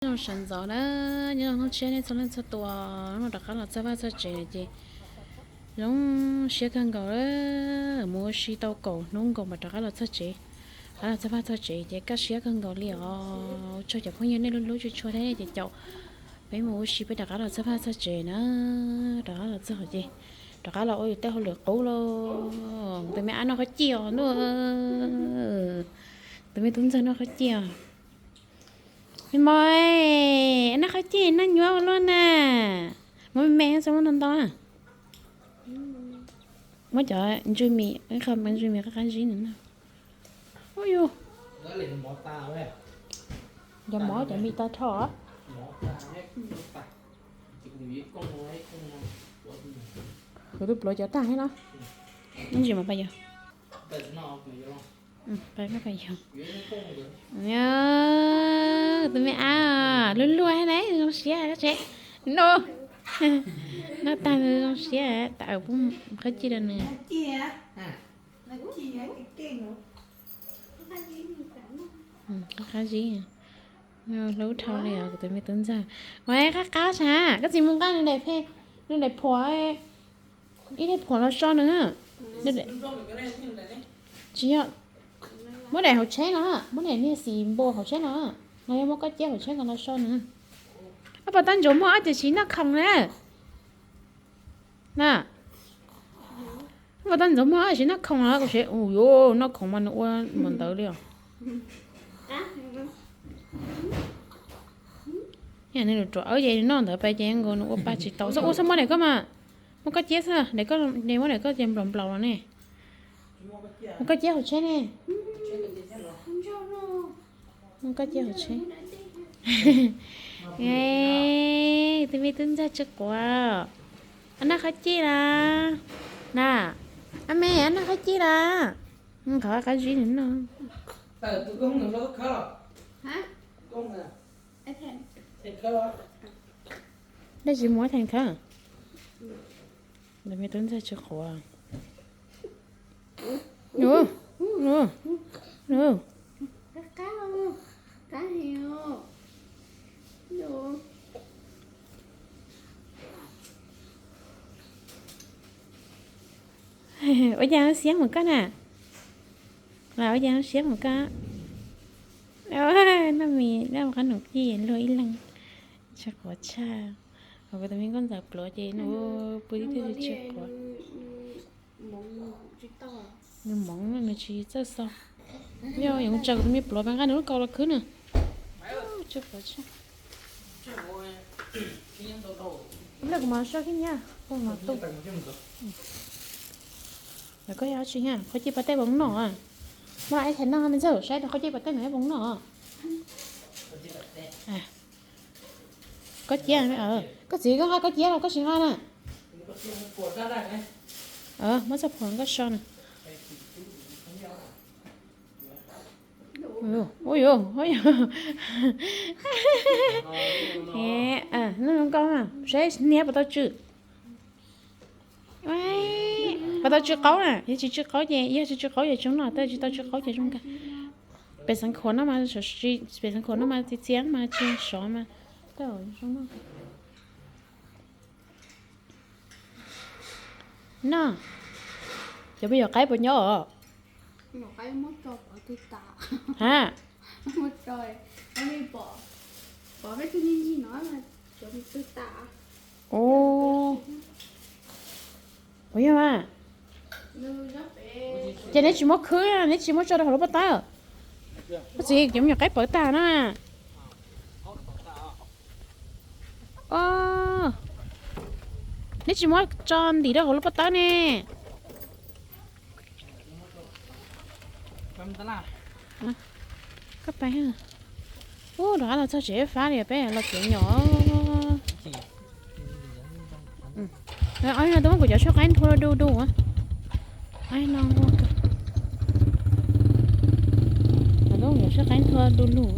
Nyob zoo sawv ntxov na, nyob zoo hnub tshiab nej txhua leej txhua tus, hnub no rov qab los txog vaj txog tsev ces zoo siab kawg nkaus, mus ua si tau kaum hnub nkaus mas rov qab los txog tsev, rov qab los txog vaj txog tsev ces kaj siab kawg nkaus li os. Ua tsaug cov phooj ywg nej hlub hlub tshua tshua thiab ces caum peb mus ua si peb rov qab los txog vaj txog tsev na, rov qab los txog ces rov qab los ua yus tej hauj lwm qub lauj. Tus me ab noj qhaub cij os ntuj, tus me tub ntxawg noj qhaub cij os. Me mos, noj qhaub cij noj nyuaj ua luaj na. Muab me me txhob muab ntau ntau na. Muab cov ntswg mis, qhov ntswg mis qab qab zib nws noj. Ua yus, cov mov cov mis tag nrho. Kuv tus pluav cov tag thiab no. Ib ntsis mas pais yog. Tus me ab luaj luaj thiab na, zoo siab koj tsev. No, noj tag zoo siab, tas pub qhaub cij rau nws. Qab zib, hlub dhau li os kuv tus me tub ntxawg. Ua qab qab sas, koj txiv mus nqa nws daim phem, nws daim phuam, ib daim phuam los so nws. Tsis yog, muab daim hauv tsheb no, muab daim niag xim npua hauv tsheb no, no yog muab koj ciab hauv tsheb no los so nws. Ob pov toj ntsuav muaj ob ces tsis noj khoom na. Na, ob pov toj ntsuav muaj ob ces tsis noj khoom los kuv sev u yuav noj khoom mas nws ua npaum ntawd li os. Nws ruam ruam ces nws noj ntawd pais ces nkaus nws ua pa tsis tau. Txhob ua, txhob muab daim koj mas, muab koj ciab xwb, daim koj, muab daim koj ces nplaum nplaum los ne. Muab koj ciab hauv tsheb ne. Muab koj ciab hauv tsheb. Tus me tub ntxawg tsis quav, ab noj qhaub cij las na, ab me ab noj qhaub cij las. Qhov qab zib nws noj. Dab tsi muab theem khawb? Tus me tub ntxawg tsis quav. Ua cas xiab mus koj na? Los ua cas siab mus koj? Noj mis noj qab num cij luag ib leeg. Tsis quav tshaj. Kuv tus me nkauj ntxawm pluav ces nws pw tib tug tsis quav. Nws moov nws tsis txawj xo. Yog yuav tsaws kuv tus me pluav pab nqa nws lub kaus los khwb na. Tsis quav tshaj. Kuv mam so kib nyiab, kuv mam tu. Lawv koj yog dab tsi na, qhov cej pas tej voos noj. Muab ib thaiv noj me ntxawg saib rau qhov cej pas tej no voos noj. Koj ciab, koj txiv koj nqa koj ciab los koj tsis nqa na. Muab txoj phuam koj so na. Ui, ui, noj zoo nkauj na, saib hniab puas tau tsw. Puas tau tsw qaub na, yog tsis tsw qaub ces, yog tsis tsw qaub ces tsis noj, tab tsis tau tsw qaub ces zoo nkauj. Pem xeev khuam no mas, pem xeev khuam no mas txias txias mas tsis sov mas. Noj, cov me nyuam qaib puas nyob os? Ha, puas yog mas? Ces neb tsis muab khwb, neb tsis muab tso rau hauv lub pob tawb. Koj txiv, cov me nyuam qaib pawv tag na. Neb tsis muab tso ntim rau hauv lub pob tawb ne. Koj pais, ub, rov qab los txog tsev fab li peb los tsev nyom. Ob no twb muab kuv cov tshuaj qaib nthua du du. Twb muab kuv cov tshuaj qaib nthua du lug.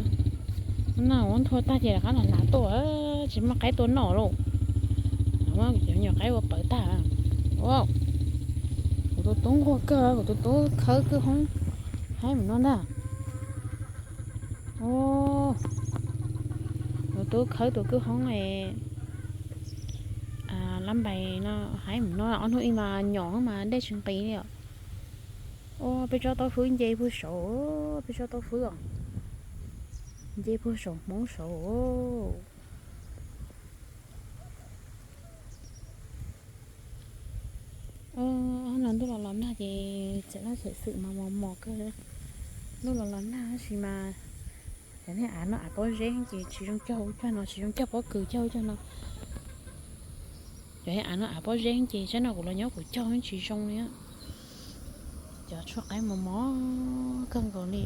No ua nthua tag ces rov qab los hnav tuaj, tsis muaj qaib tua noj lauj. Muab kuv cov me nyuam qaib ua pawv tag. Kuv tus tub nquag kawg, kuv tus tub khawb kwj hoob haib mus no ntag. tub khawb tus kwj hoob lab npais no, hais mus no ob hnub ib mas nyom mas dej tsis nqis li os. Ua peb tsob taub hwb nce puag saud, peb tsob taub hwb os, nce puag saum hmoob saud. Ntuj los los nag ces txawm laj txawm xwm mas mos mos kawg. Ntuj los los nag tab sis mas cov niag av no av pob zeb ces tsis zoo cog ua cog no, tsis zoo cog pob kws cog ua cog no. Cov niag av no av pob zeb ces tsam no kuv los nyob kuv cog tsis zoo li. Cov tshuaj qaib mos mos kawg nkaus li.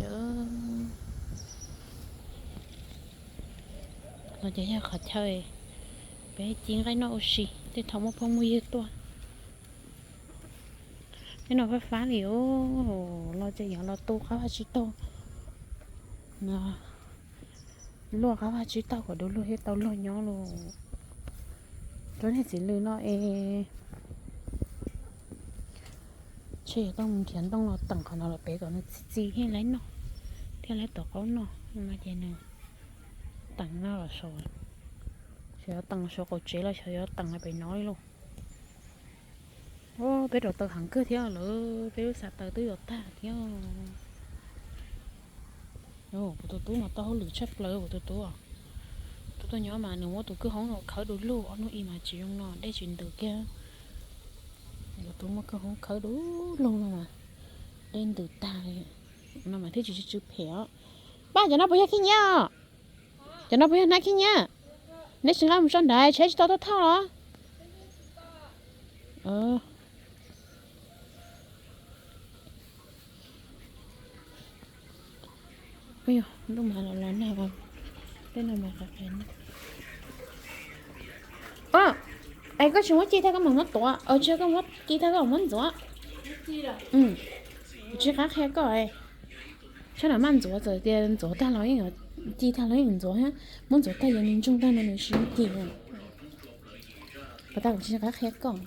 No ces yog qhov chaw peb ci nqaij noj ua si tej thaum muaj phooj muaj ywg tuaj. Tej no fab fab li os, los ces yog los tu qab vaj tsib taug no, luaj qab vaj tsib taug kom du lug thiab tau luag nyob lauj. Rau niag txiv lws no es tsam yuav tau mus nrhiav ntoo los teem qhov no los pem kom nws txi txiv thiaj li noj, thiaj li tom qaub noj no ces nws teem no los saum, xyov yuav teem saum qaum tsev los xyov yuav teem los pem no li lauj. Peb rauv taws heev kawg thiab lawm, peb lub xav taws twb yuav tag thiab. Kuv tus tub mas tau hauj lwm tshaj plaws kuv tus tub. Tub tuaj nyob mas nws muab tus kwj hoob no khawb du lug ob hnub ib mas tsis zoo no dej tsis ntws kiag. Tus tub muab kwj hoob khawb du lug no mas dej ntws tag li. No mas thiaj tsis tsw phem os. Pab, cov no puas yog khib nyiab? Cov no puas yog hnab khib nyiab? Neb tsis nqa mus tso nrad tsheb tsis tau tuaj thauj los? Ntuj mas los los nag, tej no mas qis qis. Es koj tsis muab ci thaj koj mam muab tuav, tsis koj muab ci thaj koj mam muab ntxuav. Kuv tsis qab qhia koj. Tshab no maj ntxuav, txawm tias ntxuav tag los yeej, ci tag los yeej ntxuav thiab, muab ntxuav tag yog nws ntsoog tag no nws tsis ci. Pas tas kuv tsis qab qhia koj.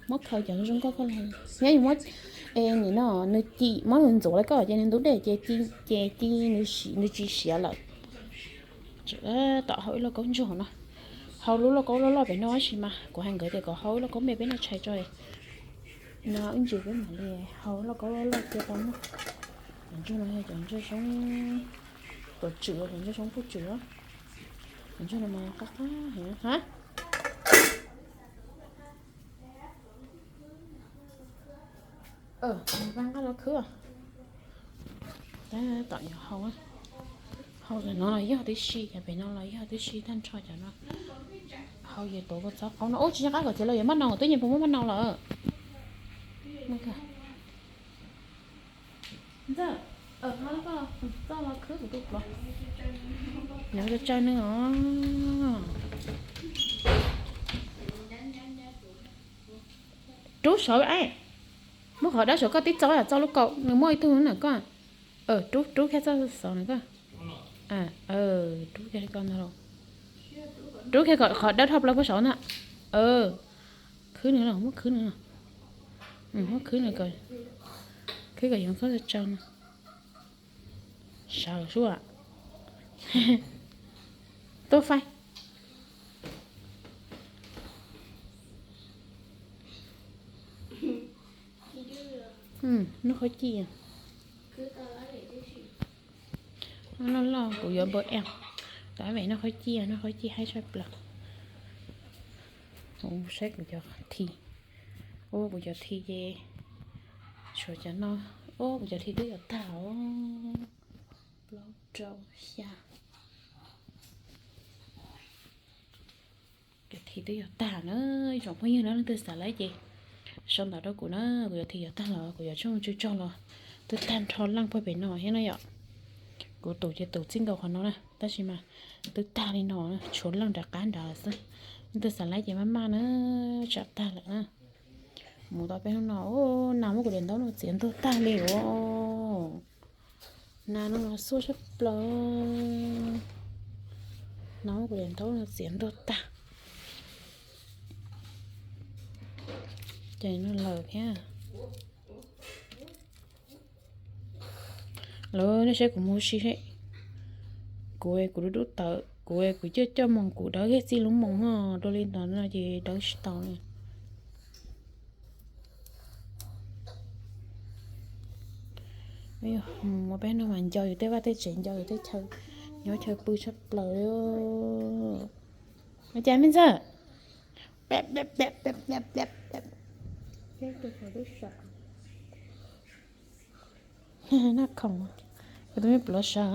Muab khaws cov zoo nkauj koj los, nyob yus muab, nim no nws ci, muab nws ntxuav li koj ces nws ntub dej ces ci, ces ci nws tsis siav lawm. Tom hau ib lauj kaub ntsuag no, hau lub lauj kaub loj loj pem no tab sis mas kuv hais nkawd tias kom hau ib lauj kaub me peb noj tshais tso. No ib ntsis peb mam li hau lauj kaub loj loj cia tau noj. Cov ntsuag no yog cov ntsuag zoo, tuav tswm, cov ntsuag zoo puj tswm. Cov ntsuag no mas qab qab heev ha. Nqa los khwb. Tom hau, hau no los yog tib si, cov pem no los yog tib si tag nrho cov no. Hau yog tuav kua txob qaub no, ub tsis nco qab kom tias los yuav maj nau, twb nyias puas muaj maj nau lawm. Nyob tsaw nws os. Rub saud, muab qhov dawb saud koj tib txo, txo lub kaum, nws muaj ib tug na koj. Rub, rub kiag txoj xov na koj. Rub kiag li ko ntag lauj. Rub kiag kom qhov dawb dhau plaws puag saud ntag. Khwb nws los, muab khwb nws los. Muab khwb nws, khwb kom yoov txhob tsaws no. Sawv sua. Tuaj faib. Noj qhaub ci. Noj loj loj kuv yuav npau ej. Tab vem noj qhaub ci, noj qhaub ci haib tshaj plaws. Saib kuv cov thi. Ua kuv cov thi ces tshuav cov no. Ua kuv cov thi twb yuav tag os. Plaub rau xya. Cov thi twb yuav tag na, ib tsoom phooj ywg na, leej twg xav laib ces sau ntawv rau kuv na, kuv cov thi yuav tag los kuv yuav tshooj tsw tsog los twb tag nrho leej puag pem no thiab na yom. Kuv tus ces tus txij nkaus qhov no na, tab sis mas twb tag li no, tshuav leej nram qab nrad xwb. Leej twg xav laib ces maj maj na, tsam tag lawm na. Mus tau peb hnub no, nas muab kuv daim ntaub no txiav ntuag tag li os. Nas no los xuaj tshaj plaws. Nas muab kuv daim ntaub no txiav ntuag tag. Ces no lawm thiab. Lawv nej saib kuv mus ua si seb. Kuv, kuv dub dub tawv. Kuv, kuv coj coj moos kuv dawb kiag txij lub moos no, dua li ntawd no ces dawb tsis tau li. Mus ua peb no mas nco yus tej vaj tej tsev, nco yus tej chaw, nyob chaw pw tshaj plaws. Ua cas me ntxawg? Noj khoom, kuv tus me pluav sawv.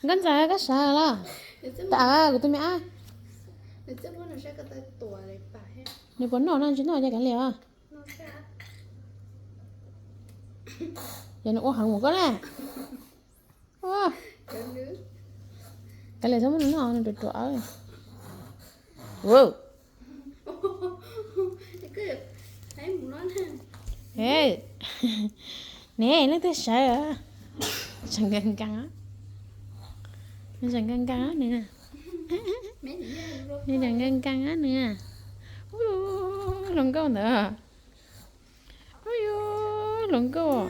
Nkauj Ntxawm, koj sawv los? Tam kuv tus me ab, nws puas noj no, tsis noj ces kav liam os. Yog nws ua heev mus koj na. Kav liam, txhob muab nws noj, nws ruam ruam. Ne, leej twg sawv? Sawv nkees nkees, sawv nkees nkees nws, sawv nkees nkees nws. Hluas nkauj ntawd. Ub yuv, hluas nkauj.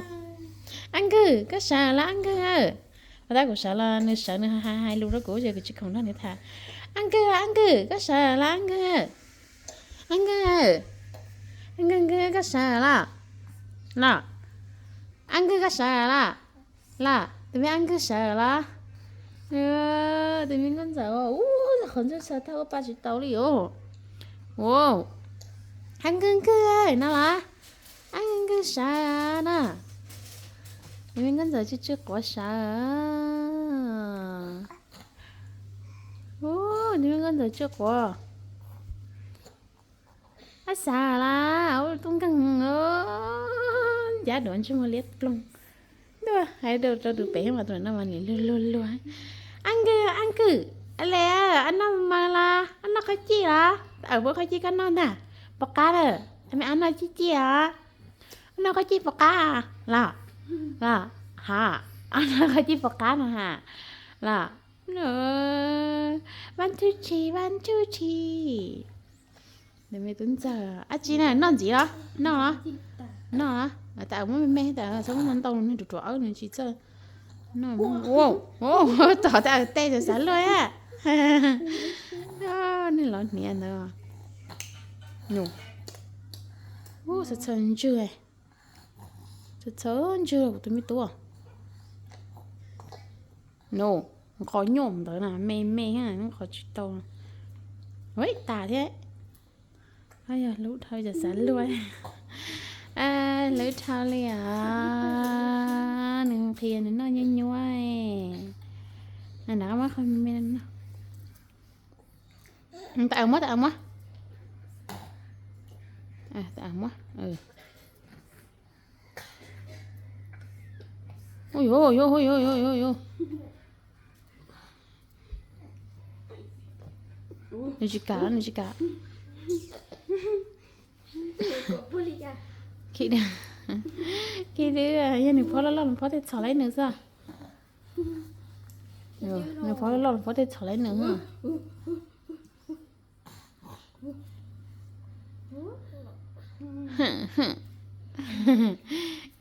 Ab Nkawg, koj sawv los ab Nkawg? Ua tab kuv sawv los nws sawv, nws hais hais lus rau kuv ces kuv tsis khoom nrog nws tham. Ab Nkawg, ab Nkawg, koj sawv los ab Nkawg? Ab Nkawg, ab Nkawg, Nkawg, koj sawv los? Los, ab Nkawg, koj sawv los? Los, tus me ab Nkawg sawv los? Tus me Nkauj Ntxawm, ub, qhov ntxuag sawv tag ua pa tsis tau li os. Ab Nkawg, Nkawg no los? Ab Nkawg, Nkawg sawv na. Tus me Nkauj Ntxawm tsw tsw quav sawv. Ub, tus me Nkauj Ntxawm tsw quav. Ab xav las, ub tub nkeeg, ncab duav ntsej muag liab ploog. Ntuj, hais rau rau tus pem mas tus no mas nim luag luag luag. Ab Nkawg, ab Nkawg, le, ab noj mas los, ab noj qhov cij los? Ab, puab qhov cij koj noj ntag, puas qab lawm? Me ab noj cij cij os. Ab noj qhov cij puas qab los? Los, ha, ab noj qhov cij puas qab no ha? Los, vaj ntsuj tshis, vaj ntsuj tshis. Nws me tub ntxawg ab tsi na, noj ntxiv los? Noj los? Noj los? Tam muab me me tas, txhob muab ntau ntau, nws ruam ruam awb nws tsis txawj. Tom tas tej xav xav luaj a. Nws los hniav ntawd. Txhaws txhaws ntswg, txhaws txhaws ntswg kuv tus me tub. No, nqos nyuaj ntawd na, me me, nqos tsis tau. Ua tas thiab. Yog lub dhau, xav xav luaj. Lub dhau li os. Nws qhia nws noj nyuaj nyuaj. Na, muab qhov me me no. Tab muab, tab muab. Tab muab. Ui, ui, ui, ui, ui, ui, ui. Nws tsis kam, nws tsis kam. Khib, khib, yog nws phob loj loj, nws phob tej txhom laib nws xwb. Nws phob loj loj, nws phob tej txhom laib nws.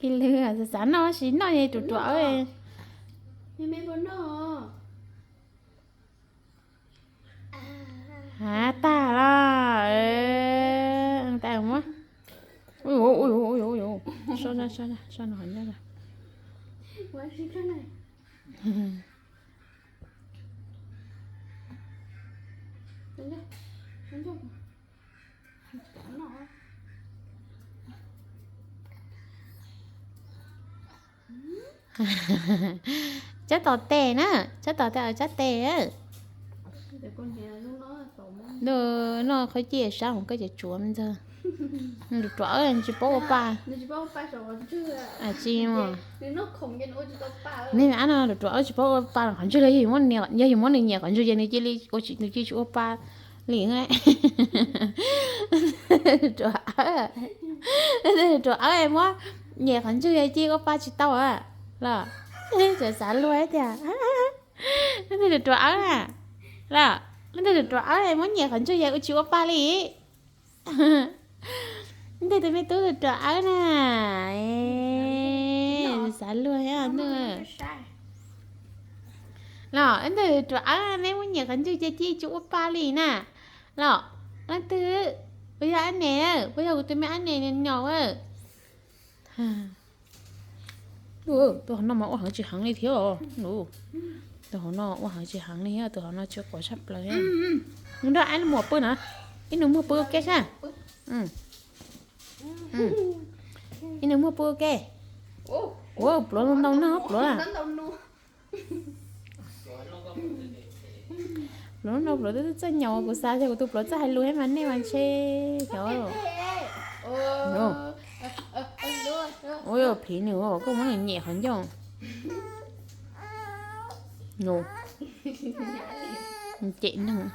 Ib lwm xav xav noj, tab sis noj ruam ruam. Hav tag los. Tab muab. Ui, ui, ui, ui, so, so, so, so no qhov ncauj. Tsab tom tes na, tsab tom tes, tsab tes. Noj qhov cij sab hauv koj ces tsuav me ntxawg. Ruam ruam, tsis paub ua pa. Tsis, nej ab no ruam ruam tsis paub ua pa los qhov ntswg los, yog yus muab nws nyiam qhov ntswg ces nws cia li ua, nws cia li tsis ua pa li. Ruam, ruam, muab nyiam qhov ntswg cia li ua pa tsis tau los? Tseem xav luag tiag. Leej twg ruam ruam awb na? Los, leej twg ruam ruam awb muab nyiam qhov ntswg ua tsis ua pa li? Leej twg tus me tub ruam ruam awb na? Xav luag thiab ntuj. Los ntawm ruam, neb muab nyiam qhov ncauj ces cia tsis ua pa li na. Los leej twg, puas yog Ab Nes, puas yog kuv tus me Ab Nes nyaum? Tus hauv no mas ua heev tsis heev li thiab. Tus hauv no ua heev tsis heev li thiab, tus hauv no tsw quav tshaj plaws. Mus nrog Ab Nes muam pw na, ib nus muag pw ua ke sab. Ib nus muag pw ua ke. Ua pluav ntau ntau no pluav. Pluav no pluav twb txawj nyaum, kuv xav tias kuv tus pluav txawj hais lus thiab mas nej mas ntshe xyov. Ua yog phim nws, koj muab nws nyem qhov ncauj. Cem neeg.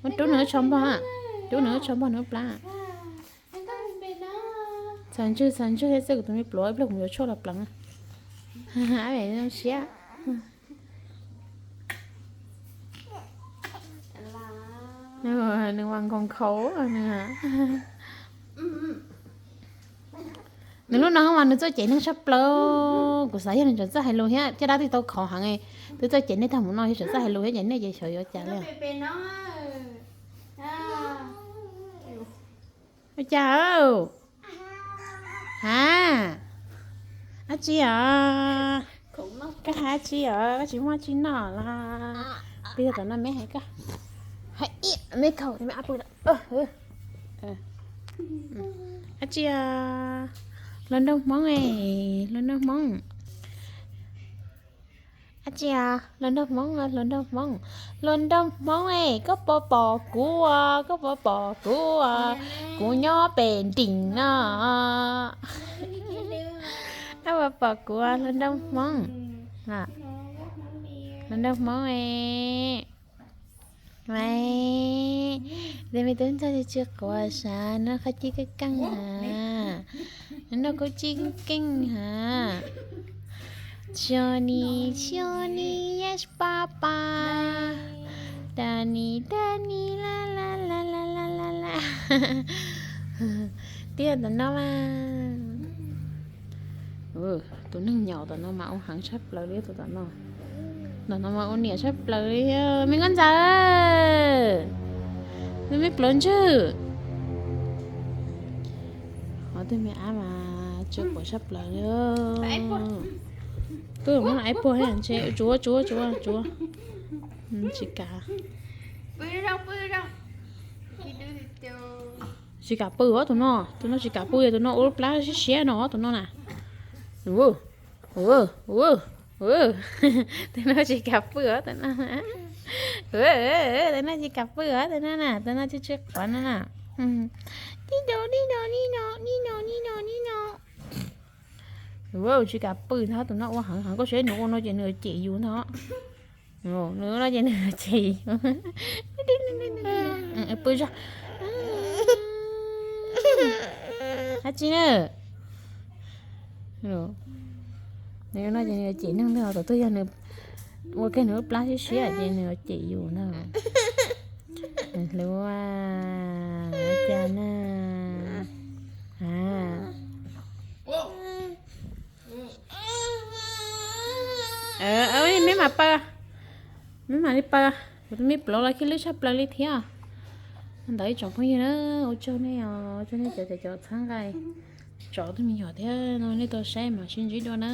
Muab rub nws tsho npog, rub nws tsho npog nws plab. Txav ntswg, txav ntswg thiab xwb, kuv tus me pluav ib pliag kuv yuav tshuaj los pleev. Ab Nes zoo siab. Nws mas nkaus nkhaus nws. Nws lub no mas nws txawj cem neeg tshaj plaws. Kuv xav yog nws tseem txawj hais lus thiab, caj dab twb tau khov heev, twb txawj cem nej tag mus no, yog tseem txawj hais lus thiab ces nej ces xyov yuav cas li. Ua cas? Ha, dab tsi os? Koj hais dab tsi os? Koj tsis muaj dab tsi noj los? Peb tom no me hais koj. Hais ib me khaum me ab pw. Dab tsi os? Hluas nraug Hmoob, hluas nraug Hmoob. Dab tsi os? Hluas nraug Hmoob, hluas nraug Hmoob, hluas nraug Hmoob, koj puas pom kuv os? Koj puas pom kuv os? Kuv nyob pem nrees no. Koj puas pom kuv, hluas nraug Hmoob? Hluas nraug Hmoob, mas, me tub ntxawg tsw quav sav no, qhov ci keej keej ha, no kuv ci keej keej ha. Johnny, Johnny, yes papa. Danny, Danny, la la la la la la la. Twb yog tom no mas. Tus neeg nyaum tom no mas ua heev tshaj plaws li, tus tom no. Tom no mas ua niam tshaj plaws li. Me nkauj ntxawm, me pluav ntswg. Ob tug me ab mas tsw quav tshaj plaws li. Twb muab aib puag ntshe tsuav tsuav tsuav tsuav. Tsis kam. Tsis kam pw os tus no, tus no tsis kam pw, tus no ua lub plab siab siab no tus no na. Tus no tsis kam pw os tus no. Tus no tsis kam pw os tus no na, tus no tsw tsw quav no na. Tib no, tib no, tib no, tib no, tib no. Tsis kam pw ntag, tus no ua heev heev, koj saib nws ua no ces nws cem yus ntag. Nws ua no ces nws cem yus. Pw zog. Dab tsi na? Nws ua no ces nws cem neeg ntag, thaum twg yog nws ua kiag nws lub plab siab siab ces nws cem yus ntag. Nws hlub ua cas na. Me mam paws, me mam li paws, kuv tus me pluav los khib lwb tshaj plaws li thiab. Ntawd ib tsoom phooj ywg na, ua tsaug nej os, ua tsaug nej cov cov txhawb nqa tso tus me nyuam thiab no, nej tau saib mas sib ntsib dua na.